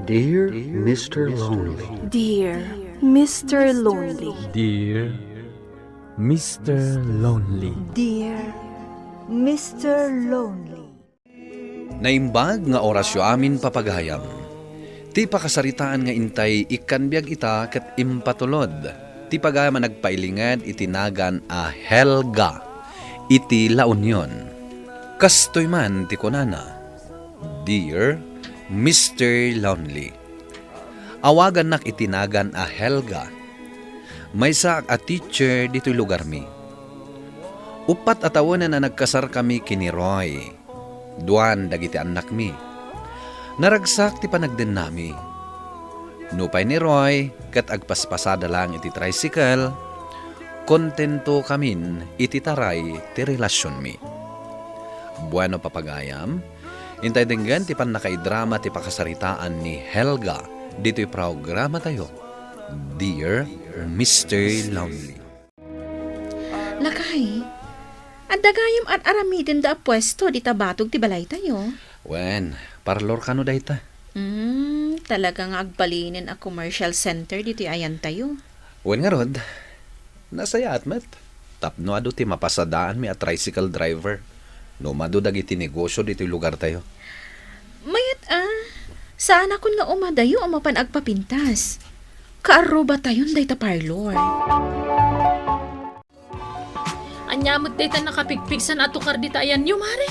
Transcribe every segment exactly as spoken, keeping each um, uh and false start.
Dear Mister Lonely. Dear Mister Lonely. Dear Mister Lonely. Dear Mister Lonely. Naimbag nga orasyo amin, papagayam. Ti pakasaritaan nga intay ikkan biag ita ket impatulod ti pagayam a nagpailinged iti nagan a Helga iti La Union. Kastoy man ti kunana, "Dear Mister Lonely, awagannak iti nagan a Helga. Maysaak a teacher ditoy lugarmi. Uppat a tawen a nagkasarkami ken ni Roy. Duan dagiti annakmi. Naragsak ti panagdennami. Nupay ni Roy ket agpaspasada laeng iti tricycle, kontentokamin iti taray ti relasionmi." Bueno, papagayam, intay denggen ti pannakaidrama ti pakasaritaan ni Helga ditoy programatayo, Dear Mister Lonely. Lakay, adda gayam ar-aramidenda a puesto dita batog ti balaytayo. Wen, parlor kano dayta? Hmm, talaga nga agbalinen a commercial center ditoy ayantayo. Wen ngarud, nasayaat met. Tapno adu ti mapasadaanmi a tricycle driver no umadu dagiti negosyo ditoy lugartayo. Mayat a, saanakon nga umadayo a mapan agpapintas. Kaarrubatayon dayta parlor. Ania met dayta nakapigpigsa a tukar dita ayanyo, Mare?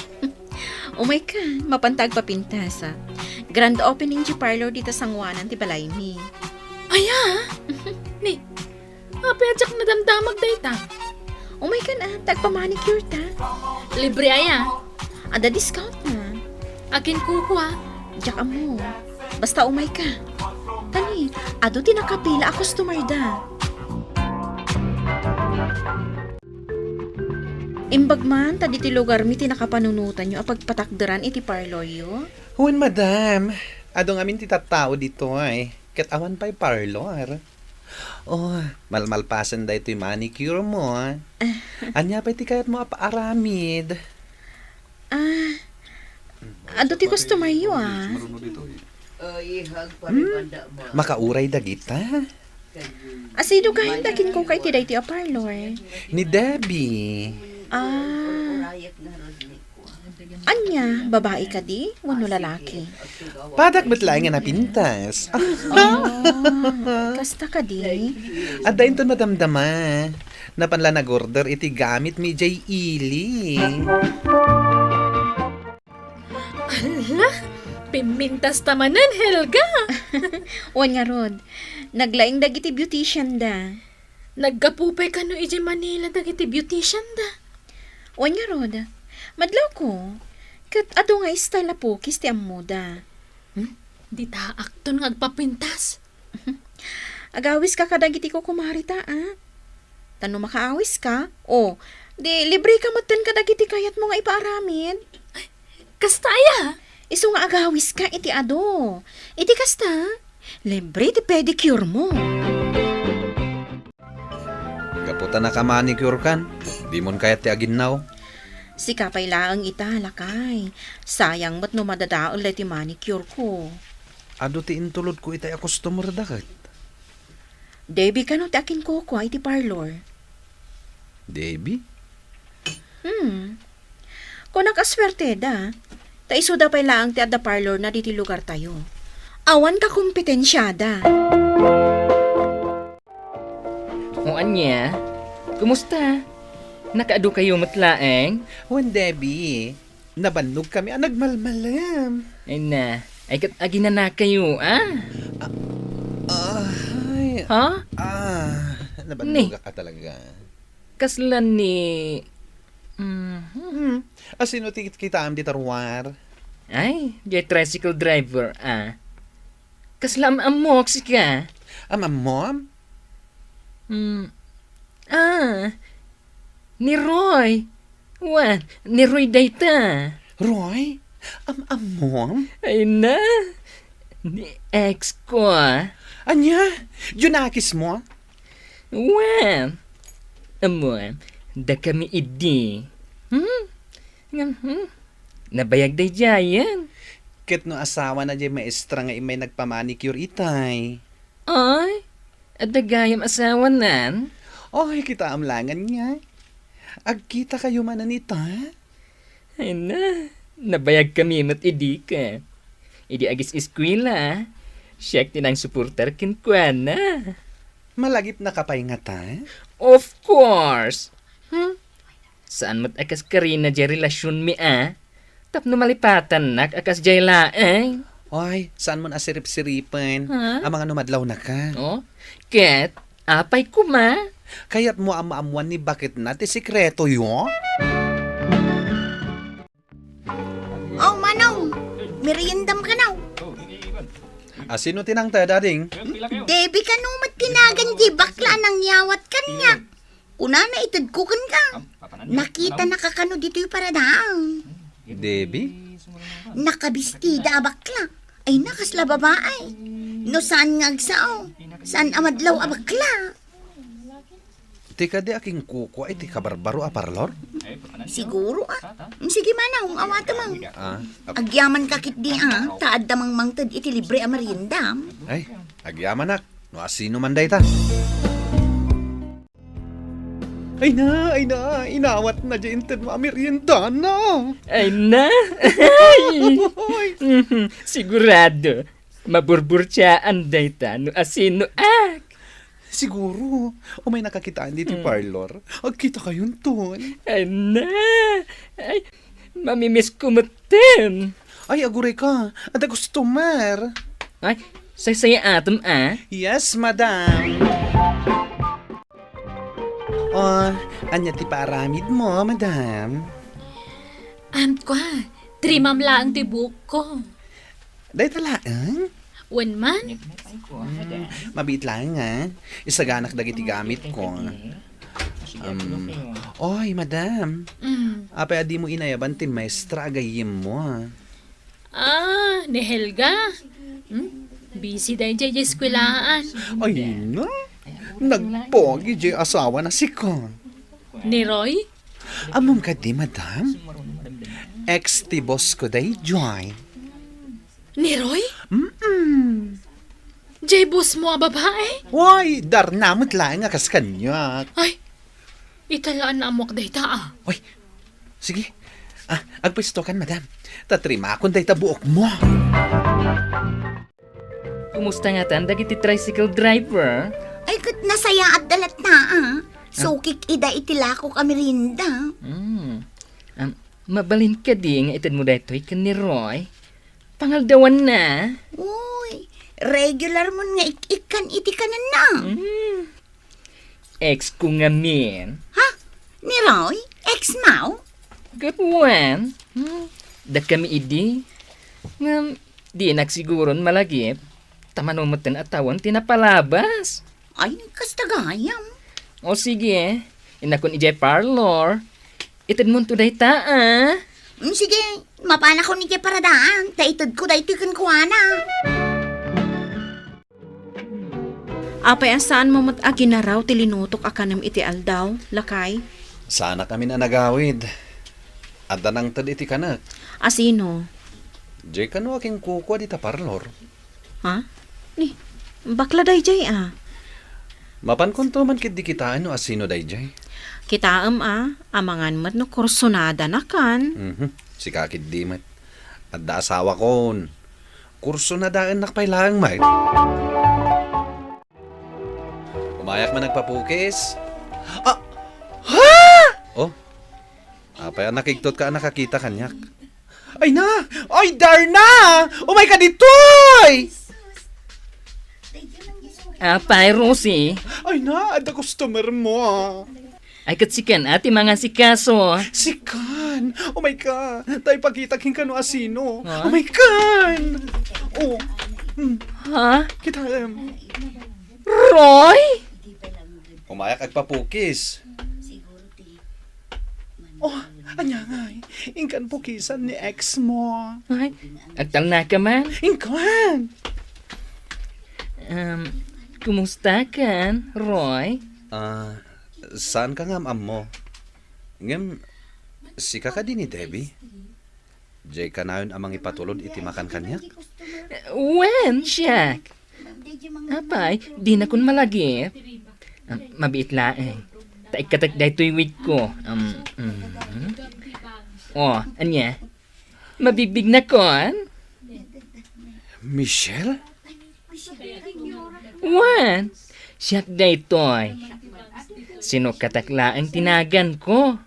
Umayka, mapanta agpapintas, a. Grand opening ti parlor dita sangoanan ti balaymi. Aya? Ni, apay a diak nadamdamag dayta? Umaykan, a, ta agpamanicure ta. Libre aya? Adda discount na. Akin kukua? Diak ammo. Basta umayka. Tani, adu ti nakapila a customer da. Imbag man ta ditoy lugarmi ti nakapanunotanyo a pagpatakderan iti parloryo? Wen, madam. Adu ngamin ti tattao ditoy, ket awan pay parlor. Oh, malmalpasen daytoy manicure mo, a. Ania pay ti kayatmo a paaramid? Ah, adu ti customeryo, a. Hmm, makauray dagita. Asido gayen ta kinkuka iti daytoy a parlor. Ni Debbie. Ah. Ania, babai kadi wenno lalaki? Padak met laeng nga napintas. Oh, kasta kadi? Adda inton madamdama. Napan la nag-order iti gamitmi idiay ili. Ala, pimmintas ta manen, Helga! Wen ngarud, naglaing dagiti beautician da. Naggapu pay kano idiay Manila dagiti beautician da? Wen ngarud, madlawko, ket adu nga style a pukis ti ammoda. Hmm? Ditaakton nga agpapintas. Agawiska kadagiti kukumarita, a? Ta no makaawiska, o, di libreka metten kadagiti kayatmo nga ipaaramid. Kasta aya? Isu nga agawiska iti adu. Iti kasta, libre ti pedicure mo. Gapu ta nakamanicure kan, dimon kayat ti aginnaw? Sika pay laeng ita, lakay. Sayang met no madadael daytoy manicure ko. Adu ti intulodko itay a customer da ket. Debbie kano ti akinkukua iti parlor? Debbie? Hmm. Kunak a suerteda. Ta isuda pay laeng ti adda parlorna ditoy lugartayo. Awan kakompetensiada. O ania? Kumusta? Nakaadu kayo met laeng? Wen, Debbie. Nabannogkami a nagmalmalem. Ay na, ay ket aginana kayo, a? Ah, ay. Ha? Ah, nabannogak a talaga. Kasla ni, mhm. Hmm. Asino ti kitaem dita ruar? Ay, diay tricycle driver, a. Kasla am-ammok sika? Am-ammom? Hmm. Ah, ni Roy. Wen, ni Roy dayta. Roy? Am-ammom? Ay na, ni ex ko, a. Ania? Junakis mo? Wen, ammom, dakami idi. Hmm? Ngem, hmm? Nabayag daydiayen. Ket no asawana diay maestra nga immay nagpamanicure itay? Ay, adda gayam asawanan? Oy, kitaem laengen ngay. Agkitakayo manen ita? Ay na, nabayagkami met idi ka. Idi agis-eskuela, siak ti nangsuportar kenkuana. Malagipnaka pay ngata? Of course! Hmm? Saan met a kas karina diay relasionmi a? Tapno malipatannak a kasdiay laeng. Oy, saanmon a sirip-siripen. Ha? Amangan no madlawnaka. Oh? Ket, apay koma? Kayatmo a maammoan ni baketna ti sekretoyo? Oh, Manong, meriendam kano? A, sino ti nangted, ading? Debbie kano met ti nagan di bakla a nangyawat kaniak. Kunana, itedko kenka. Nakitanaka kano ditoy paradaang? Debbie? Nakabistida a bakla. Ay na, kasla babae. No saan nga agsao, saan a madlaw a bakla. Ti kadi a kinkukua iti kabarbaro a parlor? Siguro, ah. Mm, sige, Manong, awatem. Ah, ap- Agyamanka ketdi, ah, ta adda mangmangted iti libre a merienda. Ay, agyamanak. No asino man dayta? Ay na, ay na, inawatna diay intedmo a meriendana. Ay na. Ay. Mhm, sigurado. Maburburtiaan dayta no asinoak. Siguro, umaynaka kitaen ditoy parlor. Agkitakayonton. Ay na. Ay, mamimisko metten. Ay, agurayka. Adda customer. Ay, saysayaatem, ah. Yes, madam. Oh, ania ti paaramidmo, madam? Am, kua, trimam laeng ti buokko. Dayta laeng? Wen man. Mm, mabiit laeng, ah. Isaganak dagiti gamitko. Um, oy, madam. Mm. Apay a dimo inayaban ti maestra a gayyemmo, ah? Ah, ni Helga. Hmm? Busy daydiay diay eskuelaan. Ay na, nagpogi diay asawana sika. Ni Roy? Ammom kadi, madam? Ex ti boss ko daydiay. Ni Roy? Mm-mm. Diay boss mo a babae? Way, Darna met laeng a kas kaniak. Ay, ita la a naammoak dayta, ah. Oy, sige. Ah, agpuestokan, madam. Ta trimakon dayta buokmo. Kumusta ngatan dagiti tricycle driver? Ay, ket nasayaat da latta, ah. Ah. Sukik ida iti lakok a merienda. Hmm. Am, mabalin kadi nga itedmo daytoy ken ni Roy? Pangaldawanna. Uy, regular mon nga ik-ikkan iti kanenna. Mm. Ex ko ngamin. Ha? Ni Roy? Ex mo? Gapuan. Hmm. Dakami idi. Ngem, dinak siguron malagip. Ta mano metten a tawen ti napalabas. Ay, kasta gayam. O sige, innakon idiay parlor. Itedmonto dayta, ah. Mm, sige, mapanakon idiay paradaan, ta itedko daytoy kenkuana. Apay a saanmo met a ginaraw ti linutok a kanem iti aldaw, lakay? Saanak amin a nagawid. Adda nangted iti kanek. A sino? Diay kano a kinkukua dita parlor. Ha? Ni, bakla daydiay, ah. Mapankonto man ketdi kitaen no asino daydiay. Kitaem, ah, amangan met no kursunadanakan. Mhm. Sika ketdi met. Adda asawakon. Kursunadaennak pay laeng met. Umayak man agpapukis. Ah! Ha? Oh? Apay a nakigtot ka a nakakita kaniak? Ay na! Ay, Darna! Umayka ditoy! Apay, Rosie. Ay na, adda customer mo, ah. Ay, ket sikan a ti mangasikaso. Sikan! Umayka! Ta ipakitak kenka no asino. Ha? Umaykan! Oh. Hmm. Ha? Kitaem. Roy? Umayak agpapukis. Oh, ania ngay? Inkan pukisan ni ex mo. Ay, agtalnaka man? Inkan! Um, kumusta kan, Roy? Ah, saan ka nga am-ammo? Ngem, sika kadi ni Debbie? Diay kanayon a mangipatulod iti makan kaniak? Wen, siak. Apay, dinakon malagip. Ah, mabiit laeng. Ta ikkatek daytoy wigko. Um, mhm. Oh, ania? Mabigbignakan? Michelle? Wen, siak daytoy. Sinukkatak laeng ti naganko.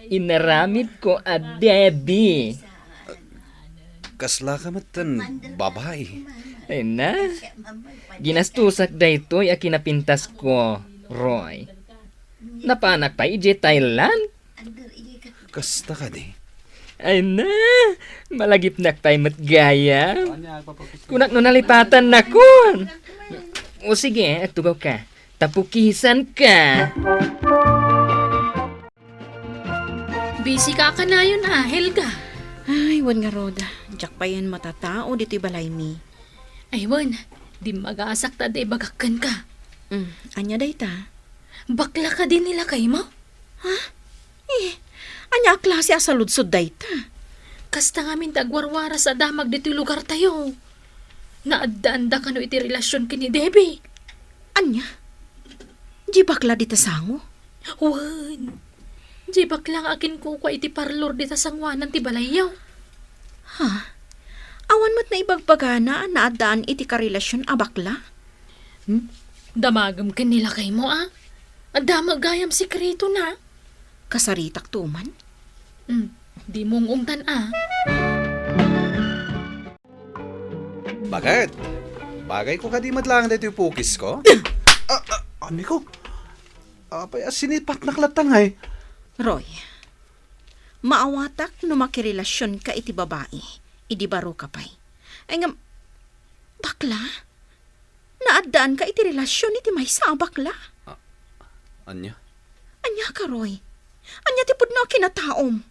Inaramidko a Debbie. Kaslaka met ten babai? Ay na, ginastosak daytoy a kinapintasko, Roy. Napanak pay idiay Thailand. Kasta kadi? Ay na, malagipnak pay met gayam. Kunak no nalipatannakon. O sige, agtugawka. Ta pukisanka. Busy ka kanayon a, Helga. Ay, wen ngarud. Diak payen matatao ditoy balaymi. Ay, wen, dimmagasak ta adda ibagak kenka. Mm, ania dayta? Bakla kadi ni lakaymo? Ha? Eh, ania a klase a saludsod dayta? Kasta ngamin ti agwarwaras a damag ditoy lugartayo. Naaddaanda kano iti relasion ken ni Debbie? Ania? Di bakla dita sango? Wen. Di bakla nga akinkukua iti parlor dita sangoanan ti balayyo. Ha? Awan met naibagbagana a naaddaan iti karelasion a bakla? Hmm? Damagem ken ni lakaymo, a? Adda met gayam sekretona. Kasaritak to man? Hmm. Di mung-ungtan, a? Bakit? Bagay ko kadi met laeng daytoy pukisko? Ah, ah, amiko. Apay a sinipatnak latta ngay? Roy, maawatak no makirelasionka iti babai, idi baro ka pay. Ay ngem, bakla? Naaddaanka iti relasion iti maysa a bakla? Ah, ania? Ania ka, Roy? Ania ti pudno a kinataom?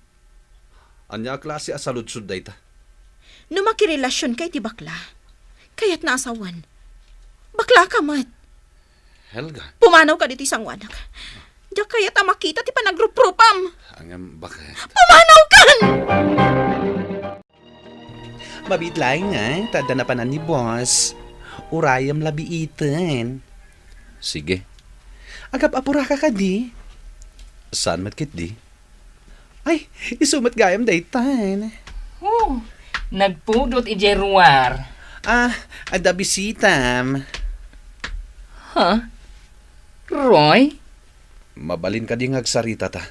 Ania a klase a saludsod dayta? No makirelasionka iti bakla, kayatna a sawen, bakla ka met. Helga. Pumanawka ditoy sangoanak. Diak kayat a makita ti panagruprupam. Ngem bakit? Pumanawkan! Mabiit laeng nga, ta adda napanan ni boss. Urayem la biiten. Sige. Agap-apuraka kadi? Saan met ketdi? Ay, isu met gayam daytan. Oh, nagpudot idiay ruar. Ah, adda bisitam. Ha? Roy? Mabalin kadi nga agsaritata?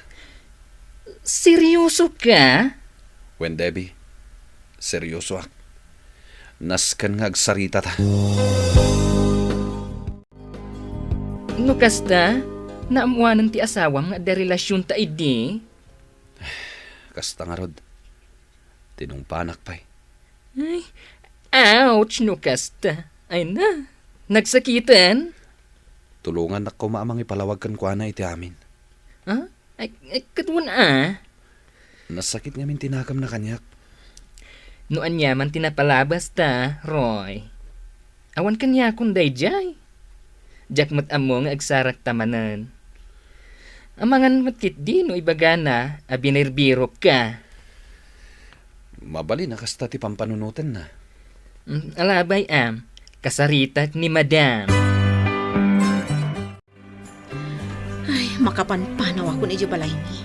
Seryoso ka? Wen, Debbie, seryosoak. Nasken nga agsaritata. No kasta, naammoanen ti asawam nga adda relasionta idi? Kasta ngarud. Tinungpanak pay. Ay, ouch, no kasta. Ay na, nagsakiten? Tulongannak koma a mangipalawag kenkuana iti amin. Ha? Ay, ay, ket wen a? Nasakit ngamin ti nakemna kaniak. No aniaman ti napalabasta, Roy. Awan kaniakon daydiay. Diak met ammo nga agsarakta manen. Amangan met ketdi no ibagana a binirbirokka. Mabalin a kasta ti pampanunotenna. Mm, alabay, am. Kasaritak ni Madam. Ay, makapanpanawakon idiay balaymi.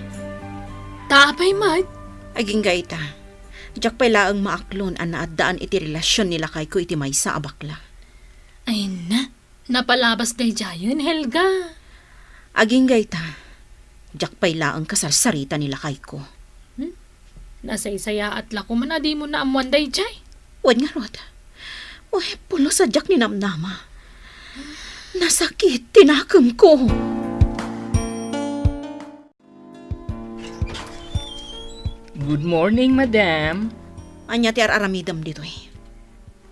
Ta apay met? Agingga ita, diak pay laeng maaklon a naaddaan iti relasion ni lakayko iti maysa a bakla. Ay na, napalabas daydiayen, Helga. Agingga ita, diak pay laeng kasarsarita ni lakayko. Hmm? Nasaysayaat la koman a dimo naammoan daydiay. Wen ngarud. Uy, pulos a diak ninamnama. Nasakit ti nakemko. Good morning, madam. Ania ti ar-aramidem ditoy?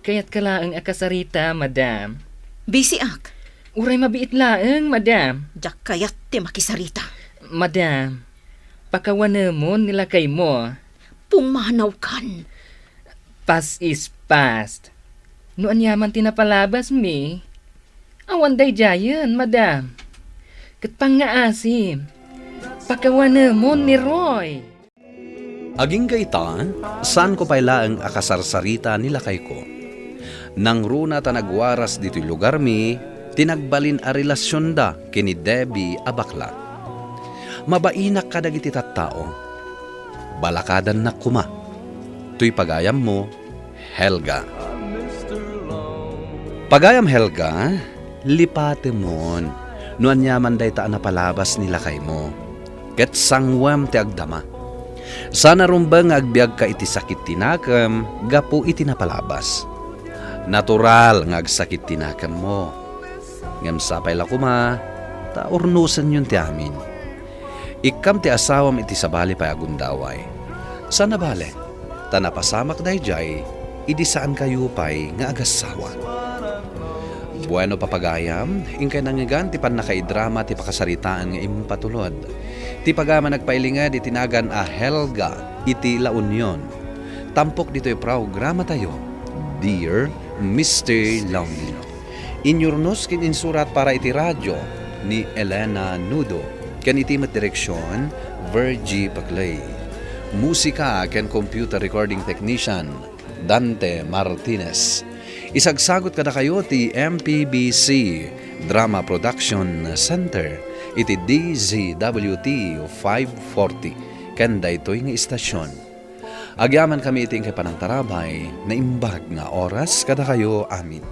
Kayatka laeng a kasarita, madam? Busy-ak. Uray mabiit laeng, madam. Diak kayat ti makisarita. Madam, pakawanemon ni lakaymo. Pumanawkan. Past is past. No aniaman ti napalabasmi, awan daydiayen, madam. Ket pangngaasim, pakawanemon ni Roy. Agingga ita, saanko pay laeng a kasarsarita ni lakayko. Nangruna ta nagwaras ditoy lugarmi ti nagbalin a relasionda ken ni Debbie a bakla. Mabainak kadagiti tattao. Balakadannak koma. Toy pagayammo, Helga. Pagayam Helga, lipatemon no aniaman dayta a napalabas ni lakaymo, ket sanguem ti agdama. Saan a rumbeng nga agbiagka iti sakit ti nakem gapu iti napalabas. Natural nga agsakit ti nakemmo. Ngem sapay la koma ta urnosenyon ti amin. Ikkam ti asawam iti sabali pay a gundaway. Saan a bale, ta napasamak daydiay idi saankayo pay nga agassawa. Bueno, papagayam, inkay nangngegan ti pannakaidrama ti pakasaritaan nga impatulod. Ti pagayam a nagpailinged iti nagan a Helga iti La Union. Tampok ditoy programatayo, Dear Mister Lonely. Inyurnos ken insurat para iti radio ni Elena Nudo, ken iti met direksion, Virgie Paclay. Musika ken computer recording technician, Dante Martinez. Isagsagot kadakayo ti M P B C Drama Production Center iti D Z W T five forty ken daytoy nga istasyon. Agyamankami iti inkay panangtarabay, naimbag nga oras kadakayo amin.